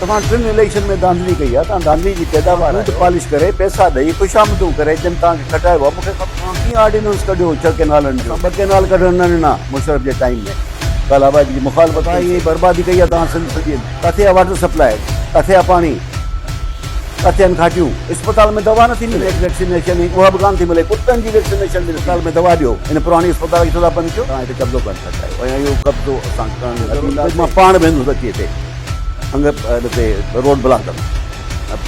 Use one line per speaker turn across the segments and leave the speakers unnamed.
توهان ٽن اليڪشن ۾ ڌانڌلي ڪئي آهي، توهان ڌانڌلي جي پيداوار آهيو. پالش ڪري، پئسا ڏئي، خوشامدون ڪري جن توهان کي کٽايو آهي، مون کي خبر توهان ڪيئن آرڊيننس ڪڍيو ڇهه ڪينالن جو، اسان ٻه ڪينال ڪڍڻ نه ڏنا مشرف جي ٽائيم ۾، ڪالهه آبادي جي مخالفت ڪئي سي. بربادي ڪئي آهي توهان سنڌ سڄي ۾. ڪٿي آهي واٽر سپلاء، ڪٿي آهي پاڻي، ڪٿي آهن کاٽيون، اسپتال ۾ دوا نٿي ملي، ويڪسينيشن اها به ڪانه ٿي ملي، ڪتن جي ويڪسينيشن به اسپتال ۾ دوا ڏيو، ان پراڻي اسپتال کي ڇو ٿا بند ڪيو، توهان هتي قبضو ڪرڻ ٿا چاهيو ۽ اهو قبضو اسان ڪرڻ نه ڏينداسين، مان پاڻ ويندس اچي هتي. هنگ تي روڊ بلاڪ ڪندو.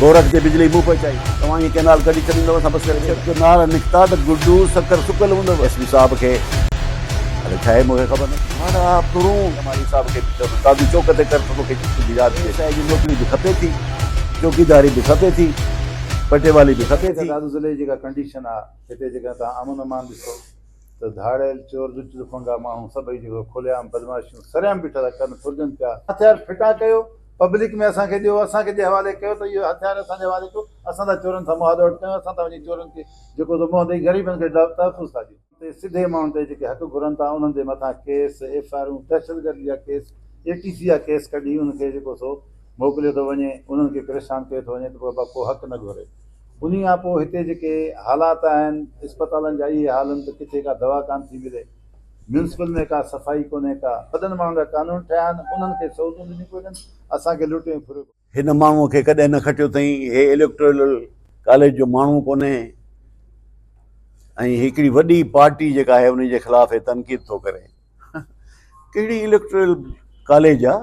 گورک تي بجلي مون پهچائي. توهان ائين ڪئنال ڪڍي ڇڏيندؤ اسان بس ڪري ڇهه ڪئنال نڪتا ته گڊو سکر سڪل هوندو. ايس پي صاحب کي الائي ڇا آهي مون کي خبر نه. ماڙا ترون. جمالي صاحب کي به چوندو دادو چوڪ تي ڪر ته توکي ڪجهه ياد ٿئي. ايس I جي نوڪري به کپي ٿي. چوڪيداري به کپي ٿي. پٽيوالي به کپي ٿي.
دادو ضلعي جي جيڪا ڪنڊيشن آ هتي جيڪڏهن توهان امن امان ڏسو ته ڌاڙيل، چور، لچ لفنگا ماڻهو سڀئي جيڪو کلي عام بدمعاشيون سرعام بيٺا ٿا ڪن، ڦرجن پيا. هٿيار ڦٽا ڪيو، پبلڪ ۾ اسان کي ڏيو، اسان کي جي حوالي ڪيو ته اهو هٿيار اسان جي حوالي ڪيو، اسان ٿا چورن سان مهاڏو اٽڪايون، اسان ٿا وڃي چورن کي جيڪو سو منهن ڏئي غريبن کي تحفظ ٿا ڏيون. تي سڌي ماڻهن تي جيڪي حق گهرن ٿا انهن جي مٿان ڪيس، ايف I آرون، دهشتگردي جا ڪيس، اي ٽي سي جا ڪيس ڪڍي انهن کي جيڪو سو موڪليو ٿو وڃي، انهن کي پريشان ڪيو ٿو وڃي ته بابا ڪو حق نه گهري. انهي کان پوء هتي جيڪي حالات آهن اسپتالن جا اهي حال آهن ته ڪٿي ڪا دوا ڪانه ٿي ملي، ميونسپل ۾ ڪا صفائي ڪونهي ڪا، وڏن ماڻهن جا قانون ٺهيا آهن انهن کي سهولتون ڏنيون پيون وڃن، اسان کي لٽيو ۽ ڦريو پيو.
هن ماڻهوء کي ڪڏهن نه کٽيو اٿئين، هي اليڪٽورل ڪاليج جو ماڻهو ڪونهي ۽ هڪڙي وڏي پارٽي جيڪا آهي ان جي خلاف هي تنقيد ٿو ڪري. ڪهڙي اليڪٽورل ڪاليج آ؟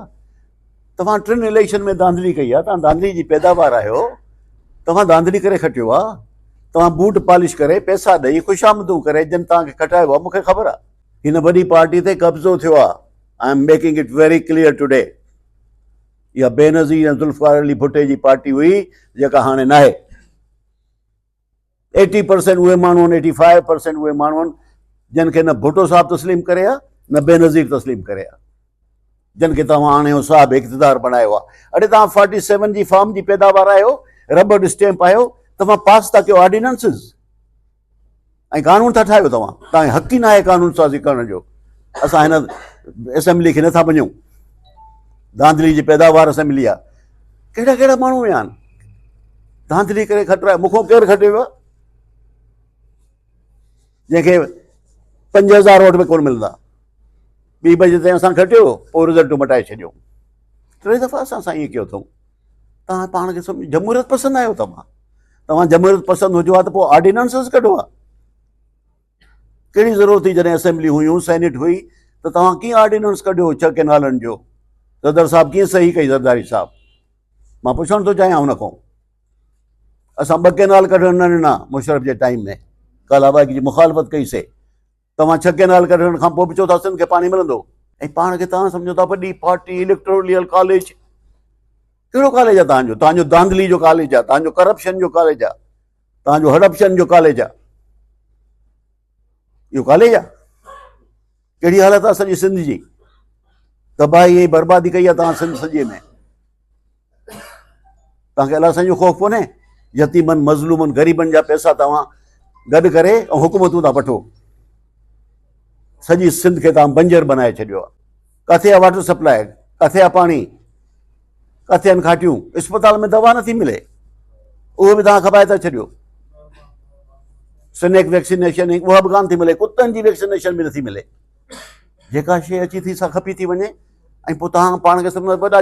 توهان ٽن اليڪشن ۾ ڌانڌلي ڪئي آ، توهان ڌانڌلي جي پيداوار آهيو، توهان ڌانڌلي ڪري کٽيو آ، توهان بوٽ پالش ڪري پئسا ڏئي خوشامدون ڪري جن توهان کي کٽايو آ مون کي خبر آ. هن وڏي پارٽي تي قبضو ٿيو آ، I am making it very clear today. اها بينظير ۽ ذوالفقار علي ڀٽي جي پارٽي هئي جيڪا هاڻي ناهي. ايٽي پرسينٽ اهي ماڻهو آهن، ايٽي فائيو پرسينٽ اهي ماڻهو آهن جن کي نه ڀٽو صاحب تسليم ڪري ها نه بينظير تسليم ڪري ها، جن کي توهان آڻي صاحب اقتدار بڻايو آهي. اڙي توهان فارٽي سيون جي فارم جي پيداوار آهيو، ربڙ اسٽيمپ آهيو، توهان پاس ٿا ڪيو آرڊيننسز ۽ قانون ٿا ٺاهيو، توهان توهان حق ئي ناهي قانون سازي ڪرڻ جو. اسان هن اسيمبلي کي نٿا مڃون، ڌانڌلي جي پيداوار اسيمبلي آهي. ڪهڙا ڪهڙا ماڻهو ويا آهن ڌانڌلي ڪري کٽرايو، مون کان ڪير کٽي ويو جنهن کي 5000 ووٽ به ڪونه ملندا. ٻي بجي تائين اسان کٽيو، پوء رزلٽ مٽائي ڇڏيو. ٽي دفعا اسان سان ائين ڪيو اٿئون. توهان پاڻ کي سمجهو جمهوريت پسند آهيو، توهان توهان جمهوريت پسند هجو ها ته پوء آرڊيننسز ڪڍو ها. ڪهڙي ضرورت هئي جڏهن اسيمبلي هيون، سينيٽ هئي ته توهان ڪيئن آرڊيننس ڪڍيو ڇهه ڪينالن جو؟ صدر صاحب ڪيئن صحيح ڪئي زرداري صاحب؟ مان پڇڻ ٿو چاهيان ان کان. اسان ٻه ڪينال ڪڍڻ نه ڏنا مشرف جي ٽائيم ۾، ڪالاباغ جي مخالفت ڪئي سي. توهان ڇهه ڪينال ڪڍڻ کان پوء به چئو ٿا سنڌ کي پاڻي ملندو ۽ پاڻ کي توهان سمجهو ٿا وڏي پارٽي اليڪٽوريل ڪاليج. ڪهڙو ڪاليج آهي توهان جو؟ توهان جو ڌانڌلي جو ڪاليج آهي، توهان جو ڪرپشن جو ڪاليج آهي، توهان جو هڙپشن جو ڪاليج آهي. اهو ڪاليج آهي؟ ڪهڙي حالت آهي سڄي سنڌ جي؟ تباهي ۽ بربادي ڪئي آهي توهان سنڌ سڄي ۾. توهان کي الله سائين جو خوف ڪونهي؟ يتيمن، مظلومن، غريبن جا پئسا توهان گڏ ڪري ۽ حڪومتون ٿا وٺو. سڄي سنڌ کي توهان بنجر بنائي ڇڏيو آهي. ڪٿي آهي واٽر سپلاء، ڪٿي آهي پاڻي، ڪٿي آهن کاٽيون، اسپتال ۾ دوا نٿي ملي، اهو به توهان کپائي ٿا ڇڏيو. سنيڪ ويڪسينيشن اها به ڪانه ٿي ملي، ڪتن جي ويڪسينيشن به نٿي ملي. جيڪا شيء اچي ٿي سا کپي ٿي وڃي ۽ پوء توهان پاڻ کي سمجهو وڏا.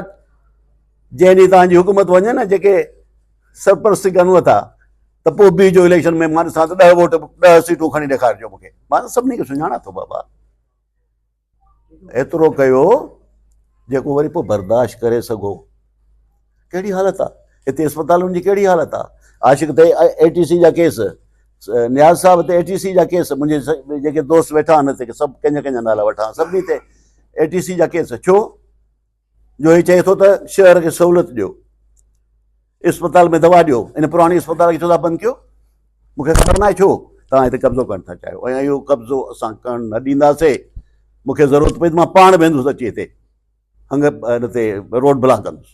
جنهن ڏينهن توهان جي حڪومت وڃي نه، جيڪي سرپرستي ڪن ٿا، ته پوء بيهجو اليڪشن ۾ مان ڏسان ته 10 ووٽ 10 سيٽون کڻي ڏيکارجو مون کي. مان ته سڀني کي سڃاڻان ٿو بابا. ايترو ڪيو جيڪو وري پوء برداشت ڪري سگهو. ڪهڙي حالت آ هتي اسپتالن جي، ڪهڙي حالت آ. عاشق تي اي ٽي سي جا ڪيس، نياز صاحب تي اي ٽي سي جا ڪيس، منهنجي جيڪي دوست ويٺا آهن هتي سڀ ڪنهن جا ڪنهن جا نالا وٺان، سڀني تي اي ٽي سي جا ڪيس. ڇو جو هي چئي ٿو ته شهر کي سهولت ڏيو، اسپتال ۾ دوا ڏيو. ان پراڻي اسپتال کي ڇو ٿا بند ڪيو؟ مون کي خبر ناهي ڇو توهان هتي قبضو ڪرڻ ٿا چاهيو ۽ اهو قبضو اسان ڪرڻ نه ڏينداسين. مون کي ضرورت پئي ته مان پاڻ ويندس اچي هتي هنگ هن تي روڊ بلاڪ ڪندس.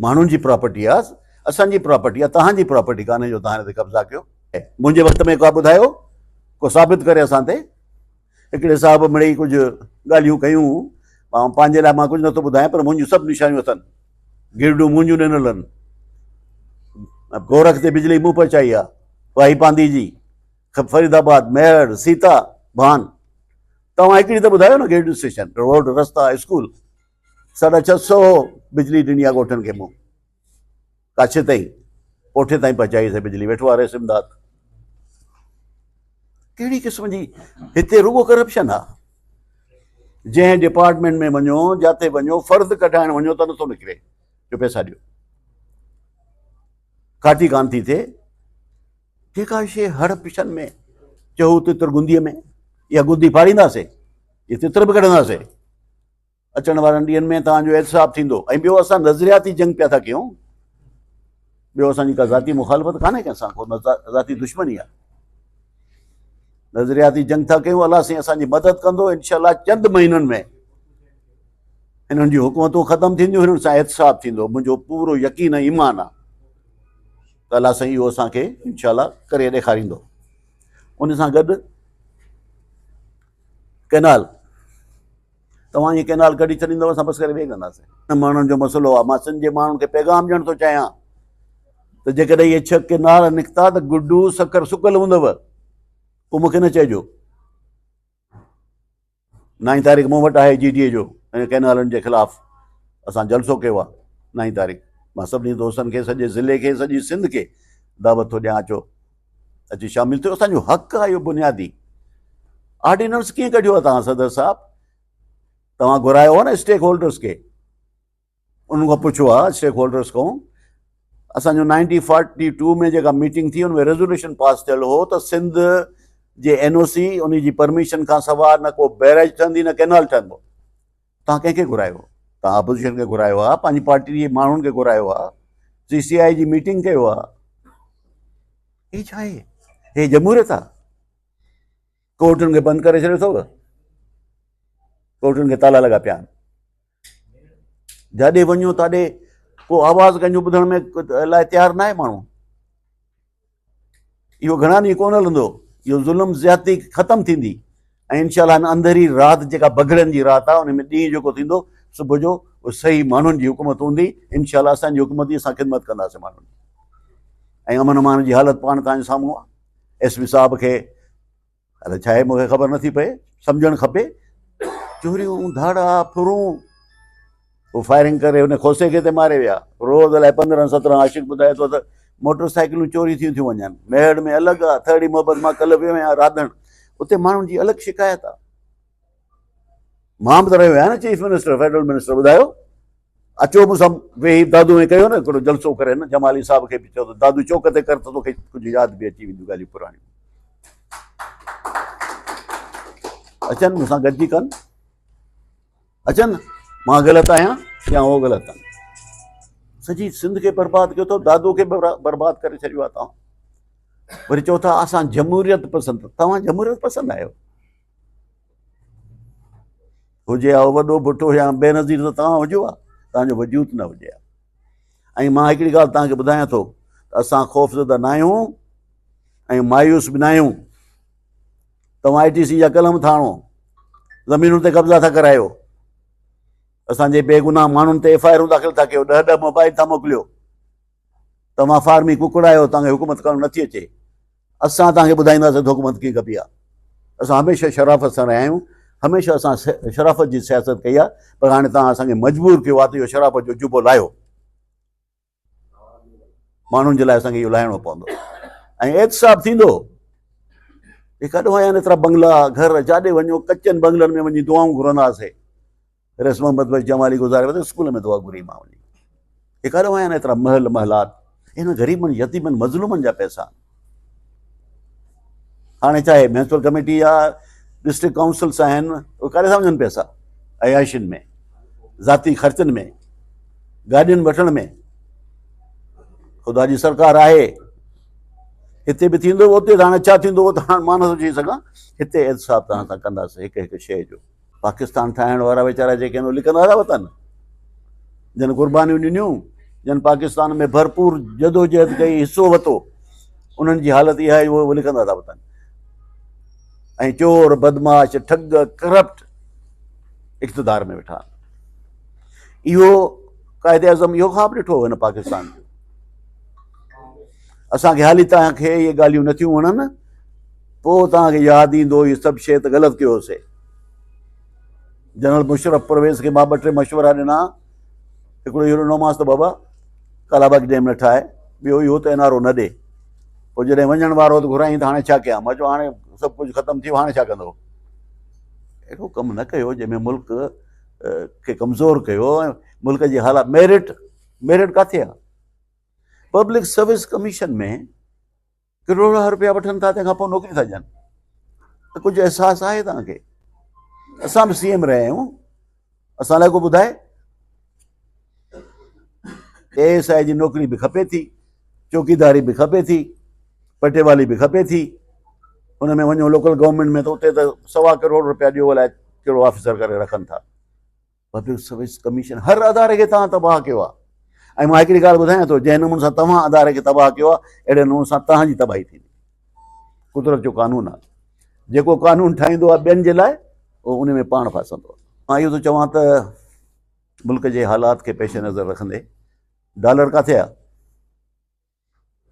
ماڻهن جي پراپرٽي آ، اسان جي پراپرٽي آ، توهان جي پراپرٽي ڪانهي جو توهان هن تي قبضا ڪيو. منهنجي وقت ۾ ڪا ٻڌايو، ڪو ثابت ڪري اسان تي. هڪڙي صاحب مڙئي ڪجهه ڳالهيون ڪيون، پنهنجي لاء مان ڪجهه نٿو ٻڌايان پر منهنجون سڀ نشانيون اٿن. گرڊون منهنجون ڏنل آهن. گورک تي بجلي مون پهچائي آهي. واهي پانڌي جي، فريد آباد، ميهڙ، سيتا، ڀان. توهان هڪڙي ته ٻڌايو نه گرڊ اسٽيشن، روڊ، رستا، اسڪول. 650 بجلي ڏني آهي ڳوٺن کي مون. ڪاڇي تائين، پوٺي تائين پهچائي سي بجلي. ويٺو آهي رئيس امداد. ڪهڙي قسم جي هتي رڳو ڪرپشن آهي. جنهن ڊپارٽمينٽ ۾ وڃو، جاتي وڃو، فرد ڪڍائڻ وڃو ته نٿو نڪري جو پئسا ڏيو. ڪاٽي ڪانه ٿي ٿئي. جيڪا شيء هڙپشن ۾ چئو تتر گنديء ۾ اها گندي ڦاڙينداسي، اهي تتر به ڪڍنداسي. اچڻ وارن ڏينهن ۾ توهان جو احتساب ٿيندو ۽ ٻيو اسان نظرياتي جنگ پيا ٿا ڪيون، ٻيو اسان جي ڪا ذاتي مخالفت ڪانهي ڪنهن سان، ڪو ذاتي دشمني آهي. نظرياتي جنگ ٿا ڪيون، الله سائين اسان جي مدد ڪندو انشاء الله. چند مهينن ۾ هنن جون حڪومتون ختم ٿينديون، هنن سان احتساب ٿيندو. منهنجو پورو يقين ۽ ايمان آهي ته الله سائين اهو اسان کي انشاء الله ڪري ڏيکاريندو. ان سان گڏ ڪئنال، توهان ائين ڪئنال ڪڍي ڇڏيندؤ اسان بس ڪري ويهي رهنداسين. ماڻهن جو مسئلو آهي. مان سنڌ جي ماڻهن کي پيغام ڏيڻ ٿو چاهيان ته جيڪڏهن اهي 6 ڪئنال نڪتا ته گڊو سکر سڪل هوندو، پوء مون کي نه چئجو. 9 تاريخ مون وٽ آهي جي ڊي اي جو ڪئنالن جي خلاف اسان جلسو ڪيو آهي 9 تاريخ. مان سڀني دوستن کي، سڄي ضلعي کي، سڄي سنڌ کي دعوت ٿو ڏيان، اچو اچي شامل ٿيو. اسان جو حق آهي اهو بنيادي. آرڊيننس ڪيئن ڪڍيو آهي توهان صدر صاحب؟ توهان گهرايو هو نه اسٽيڪ هولڊرس کي، انهن کان پڇيو آهي اسٽيڪ هولڊرس کان؟ اسان جو 1942 ۾ جيڪا ميٽنگ ٿي ان ۾ ريزوليوشن پاس ٿيل هو ته سنڌ جي اين او سي ان جي پرميشن کان سواء نه ڪو بيراج ٺهندي نه ڪينال ٺهندو. توهان ڪنهن کي گهرايو؟ توهان اپوزيشن کي گهرايو آهي، پنهنجي پارٽي جي ماڻهن کي گهرايو آهي، سي سي آء جي ميٽنگ ڪيو آهي. هي ڇا آهي؟ هي جمهوريت آهي؟ ڪورٽن کي بند ڪري ڇڏيو اٿو، ڪورٽن کي تالا لڳا پيا آهن. جاڏي وڃو تاڏي ڪو آواز ڪنهن جو ٻڌڻ ۾ لاء تيار نه آهي ماڻهو. اهو گهڻا ڏينهن ڪونه هلندو، اهو ظلم زيادتي ختم ٿيندي ۽ انشاء الله هن انڌيري رات جيڪا بگهڙن جي رات آهي ان ۾ ڏينهن جيڪو ٿيندو صبح جو اهو صحيح ماڻهن جي حڪومت هوندي انشاء الله. اسان جي حڪومت جي اسان خدمت ڪنداسين ماڻهن جي ۽ امن امان جي حالت پاڻ توهان جي سامهون آهي. ايس پي صاحب کي الائي ڇا آهي مون کي خبر نٿي پئي، سمجهڻ کپي. چوريون، ڌاڙا، ڦرون، هو فائرنگ ڪري هن کوسي کي ته ماري ويا. روز الائي 15 17، عاشق ٻڌائي ٿو ته موٽر سائيڪلون چوري ٿيون ٿيون وڃن. ميهڙ ۾ الڳ آ، ٿرڙي محبت مان ڪلهه ويو آهيان راڌڻ، اتي ماڻهن جي الڳ شڪايت آ. مان به ته رهيو آهيان نه چيف منسٽر، فيڊرل منسٽر، ٻڌايو اچو مون سان ويهي دادو ۾ ڪيو نه هڪڙو جلسو ڪري نه جمالي صاحب کي به چيو ته دادو چوڪ تي ڪر ته توکي ڪجهه ياد به اچي وينديون ڳالهيون پراڻيون. اچن مون سان گڏجي ڪن، اچن، مان غلط آهيان يا هو غلط آهن. سڄي سنڌ کي برباد ڪيو اٿو، دادو کي برباد ڪري ڇڏيو آهي توهان. وري چئو ٿا اسان جمهوريت پسند، توهان جمهوريت پسند آهيو؟ هجي ها وڏو ڀٽو يا بينظير ته توهان هجو ها، توهان جو وجود نه هجي ها. ۽ مان هڪڙي ڳالهه توهان کي ٻڌايان ٿو ته اسان خوفزده نه آهيون ۽ مايوس به نه آهيون. توهان I T C جا قلم ٿا هڻو، زمينن تي قبضا ٿا ڪرايو، اسان جي بيگناهه ماڻهن تي ايف I آرون داخل ٿا ڪيو، ڏهه ڏهه موبائل ٿا موڪليو. توهان فارمي ڪڪڙ آهيو، توهان کي حڪومت ڪرڻ نٿي اچي. اسان توهان کي ٻڌائينداسين ته حڪومت ڪيئن ڪبي آهي. اسان هميشه شرافت سان رهيا آهيون، هميشه اسان شرافت جي سياست ڪئي آهي، پر هاڻي توهان اسان کي مجبور ڪيو آهي ته اهو شرافت جو جبو لاهيو. ماڻهن جي لاء اسان کي اهو لاهڻو پوندو ۽ احتساب ٿيندو. هي ڪاڏو آيا آهن ايترا بنگلا گهر، جاڏي وڃو ڪچن بنگلن ۾ وڃي دعائون گهرنداسين. رئيس محمد بخش جمالي گذاري ويو ته اسڪول ۾ دعا گهري مان وڃي. هي ڪاڏو آيا آهن ايترا محل محلات، هن غريبن يتيمن مظلومن جا پئسا. هاڻي چاهي ميونسپل ڪميٽي يا ڊسٽرڪٽ ڪائونسلس آهن، اهي ڪاڏي ٿا وڃن پئسا؟ عياشين ۾، ذاتي خرچن ۾، گاڏين وٺڻ ۾. خدا جي سرڪار آهي، هتي به ٿيندو اتي ته هاڻي ڇا ٿيندو اهو ته هاڻي مان نٿو چئي سگهان. هتي احتساب توهان سان ڪنداسين هڪ هڪ شيء جو. پاڪستان ٺاهڻ وارا ويچارا جيڪي آهن اهي لکندا ٿا وتن، جن قربانيون ڏنيون، جن پاڪستان ۾ ڀرپور جدوجهد ڪئي، حصو ورتو، انهن جي حالت اها آهي اهي لکندا ٿا وتن. ۽ چور، بدمعاش، ٺڳ، ڪرپٽ اقتدار ۾ ويٺا آهن. اهو قائد اعظم اهو خواب ڏٺو هو هن پاڪستان جو. اسان کي حالي توهان کي اهي ڳالهيون نٿيون وڻن، پوء توهان کي ياد ايندو اهي سڀ شيء ته غلط ڪيوسي. جنرل مشرف پرويز کي مان ٻه ٽي مشورا ڏنا، هڪڙو اهو ڏنومانس ته بابا ڪالاباغ ڊيم نه ٺاهي، ٻيو اهو ته اين آر او نه ڏي. پوء جڏهن وڃڻ وارو هو ته گهرايائين ته هاڻي ڇا ڪيان؟ مان چيو هاڻي سڀ ڪجهه ختم ٿي ويو هاڻي ڇا ڪندو؟ اهڙو ڪم نه ڪيو جنهن ۾ ملڪ کي ڪمزور ڪيو ۽ ملڪ جي حالات ميرٽ ميرٽ ڪاٿي آهي؟ پبلڪ سروس ڪميشن ۾ ڪروڙها روپيا وٺن ٿا تنهن کان پوء نوڪري ٿا ڏين ته ڪجهه احساس آهي توهان کي؟ اسان به سي ايم رهيا آهيون اسان لاء ڪو ٻڌائي اي ايس I جي نوڪري به کپي ٿي چوڪيداري به کپي ٿي پٽيوالي به کپي ٿي ان ۾ وڃو لوڪل گورنمينٽ ۾ ته اتي ته سوا ڪروڙ روپيا ڏيو الائي ڪهڙو آفيسر ڪري رکن ٿا پبلڪ سروس ڪميشن هر اداري کي توهان تباهه ڪيو آهي ۽ مان هڪڙي ڳالهه ٻڌايان ٿو جنهن نموني سان توهان اداري کي تباهه ڪيو آهي اهڙي نموني سان توهان جي تباهي ٿيندي قدرت جو قانون آهي جيڪو قانون ٺاهيندو آهي ٻين جي لاء اهو ان ۾ پاڻ ڦاسندو آهي مان اهو ٿو چوان ته ملڪ جي حالات کي پيش نظر رکندي ڊالر ڪاٿي آهي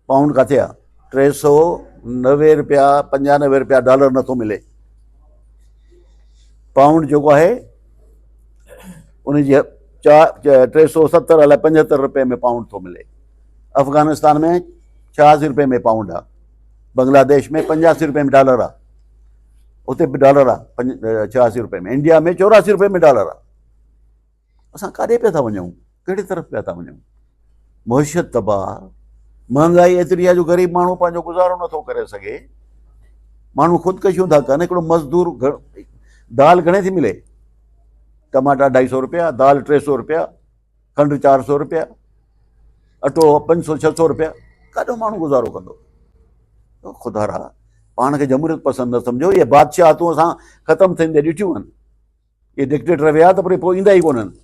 پائونڊ ڪاٿي آ؟ 390 روپيا 95 روپيا ڊالر نٿو ملي. پائونڊ جيڪو آهي ان جي 370 الائي 75 روپئي ۾ پائونڊ ٿو ملي. افغانستان ۾ 86 روپئي ۾ پائونڊ آ. بنگلاديش ۾ 85 روپئي ۾ ڊالر آ. اتي به ڊالر آ 86 روپئي ۾. انڊيا ۾ 84 روپئي ۾ ڊالر آ. اسان ڪاڏي پيا ٿا وڃون ڪهڙي طرف پيا ٿا وڃون معيشت تباهه مهانگائي ايتري آهي جو غريب ماڻهو پنهنجو گذارو نٿو ڪري سگهي ماڻهو خودڪشيون ٿا ڪن هڪڙو مزدور دال گهڻي ٿي ملي ٽماٽا اڍائي سو روپيا دال 300 روپيا کنڊ 400 روپيا اٽو 500 600 روپيا ڪاڏو ماڻهو گذارو ڪندو خدا را پاڻ کي جمهوريت پسند نه سمجهو اهي بادشاهتون اسان ختم ٿيندي ڏٺيون آهن اهي ڊڪٽيٽر ويا ته پوء ايندا ئي ڪونهن.